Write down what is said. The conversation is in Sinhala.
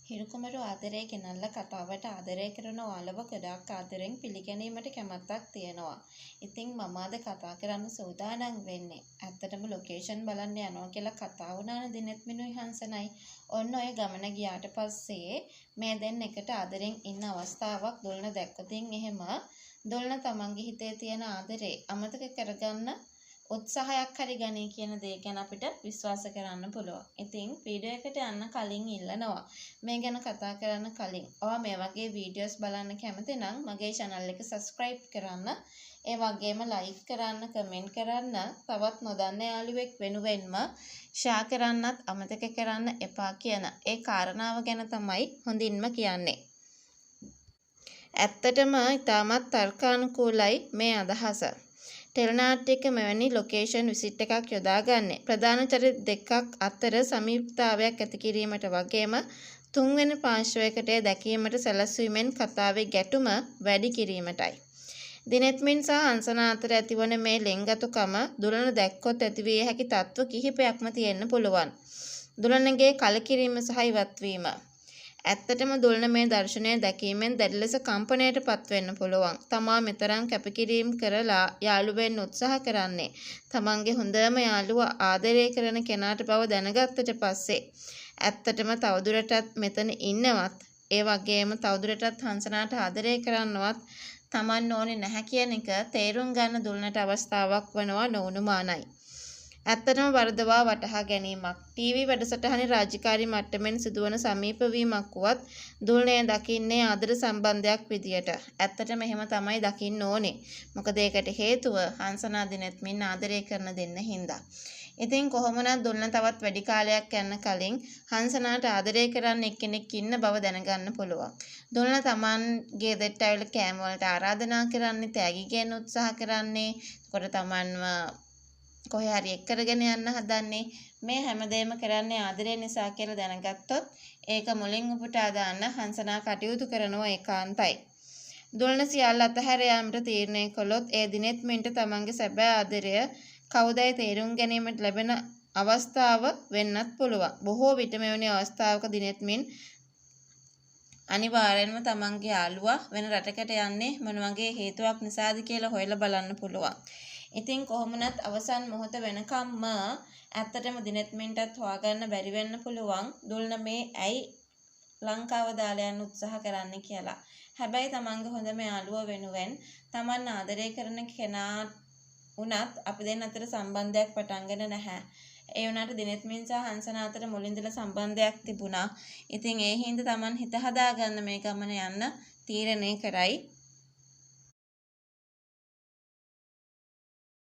හිරු කුමරු ආදරේ ගෙනල්ලා කතාවට ආදරය කරන ඔයාලව ගොඩාක් ආදරෙන් පිළිගැනීමට කැමැත්තක් තියෙනවා. ඉතින් මම අද කතා කරන්න සූදානම් වෙන්නේ ඇත්තටම ලොකේෂන් බලන්න යනවා කියලා කතා වුණානේ දිනෙත් මිනුයි හංසනයි. ඔන්න ඔය ගමන ගියාට පස්සේ මේ දෙන්න එකට ආදරෙන් ඉන්න අවස්ථාවක් දුල්න දැක්කොතින් එහෙම දුල්න තමන්ගේ හිතේ තියෙන ආදරේ අමතක කරගන්න උත්සාහයක් හරි ගනී කියන දේ ගැන අපිට විශ්වාස කරන්න පුළුවන්. ඉතින් වීඩියෝ එකට යන්න කලින් ඉල්ලනවා මේ ගැන කතා කරන්න කලින් ඔයා මේ වගේ වීඩියෝස් බලන්න කැමති නම් මගේ channel එක subscribe කරන්න. ඒ වගේම like කරන්න, කමෙන්ට් කරන්න, තවත් නොදන්න යාළුවෙක් වෙනුවෙන්ම ෂෙයා කරන්නත් අමතක කරන්න එපා කියන ඒ කාරණාව ගැන තමයි හොඳින්ම කියන්නේ. ඇත්තටම ඉතාමත් තර්කානුකූලයි මේ අදහස. ටෙලිනාට්‍යයක මෙවැනි ලොකේෂන් විසිට් එකක් යොදාගන්නේ ප්‍රධාන චරිත දෙකක් අතර සමීපතාවයක් ඇති කිරීමට වගේම තුන්වෙනි පාර්ශ්වයකට එය දැකීමට සැලැස්වීමෙන් කතාවේ ගැටුම වැඩි කිරීමටයි. දිනෙත්මින් සහ හංසනා අතර ඇතිවන මේ ලෙන්ගතුකම දුලන දැක්කොත් ඇතිවිය හැකි තත්ත්ව කිහිපයක්ම තියෙන්න පුළුවන්. දුලනගේ කලකිරීම සහ ඉවත්වීම. ඇත්තටම දුලන මේ දර්ශනය දැකීමෙන් දැඩි ලෙස කම්පනයට පත්වෙන්න පුළුවන්. තමා මෙතරම් කැපකිරීම් කරලා යාළු වෙන්න උත්සාහ කරන්නේ තමන්ගේ හොඳම යාළුවා ආදරය කරන කෙනාට බව දැනගත්තට පස්සේ ඇත්තටම තවදුරටත් මෙතන ඉන්නවත්, ඒ වගේම තවදුරටත් හංසනාට ආදරය කරන්නවත් තමන් ඕනේ නැහැ කියන එක තේරුම් ගන්න දුලනට අවස්ථාවක් වනවා නොඅනුමානයි. ඇත්තටම වරදවා වටහා ගැනීමක්. ටීවී වැඩසටහනේ රාජකාරී මට්ටමින් සිදුවන සමීප වීමක් වුවත් දුලනය දකින්නේ ආදර සම්බන්ධයක් විදියට. ඇත්තටම එහෙම තමයි දකින්න ඕනේ. මොකද ඒකට හේතුව හංසනා දිනෙත්මින් ආදරය කරන දෙන්න හින්දා. ඉතින් කොහොම වුණත් දුලන තවත් වැඩි කාලයක් යන්න කලින් හංසනාට ආදරය කරන්න එක්කෙනෙක් ඉන්න බව දැනගන්න පුළුවන්. දුලන තමන්ගේ ගෙදරට ඇවිල්ලා කෑම වලට ආරාධනා කරන්නේ, තෑගි ගේන්න උත්සාහ කරන්නේ, එතකොට තමන්ව කොහේ හරි එක් කරගෙන යන්න හදන්නේ, මේ හැමදේම කරන්නේ ආදරය නිසා කියලා දැනගත්තොත් ඒක මුලින් උපුටා දාන්න හංසනා කටයුතු කරනවා ඒකාන්තයි. දුලන සියල්ල අතහැර යාමට තීරණය කළොත් ඒ දිනෙත් මින්ට තමන්ගේ සැබෑ ආදරය කවුදයි තේරුම් ගැනීමට ලැබෙන අවස්ථාව වෙන්නත් පුළුවන්. බොහෝ විට මෙවැනි අවස්ථාවක දිනෙත් මින් අනිවාර්යෙන්ම තමන්ගේ යාළුවා වෙන රටකට යන්නේ මොන වගේ හේතුවක් නිසාද කියලා හොයලා බලන්න පුළුවන්. ඉතින් කොහොම වුණත් අවසන් මොහොත වෙනකම්ම ඇත්තටම දිනෙත්මින්ටත් හොයාගන්න බැරි වෙන්න පුළුවන් දුල්න මේ ඇයි ලංකාව දාලා යන්න උත්සාහ කරන්නේ කියලා. හැබැයි තමන්ගේ හොඳම යාළුවා වෙනුවෙන් තමන් ආදරය කරන කෙනා වුණත් අපි දෙන්න අතර සම්බන්ධයක් පටන් ගෙන නැහැ. ඒ වුණාට දිනෙත්මින් සහ හංසනා අතර මුලින් ඉඳලා සම්බන්ධයක් තිබුණා. ඉතින් ඒ හින්දා තමන් හිත හදාගන්න මේ ගමන යන්න තීරණය කරයි.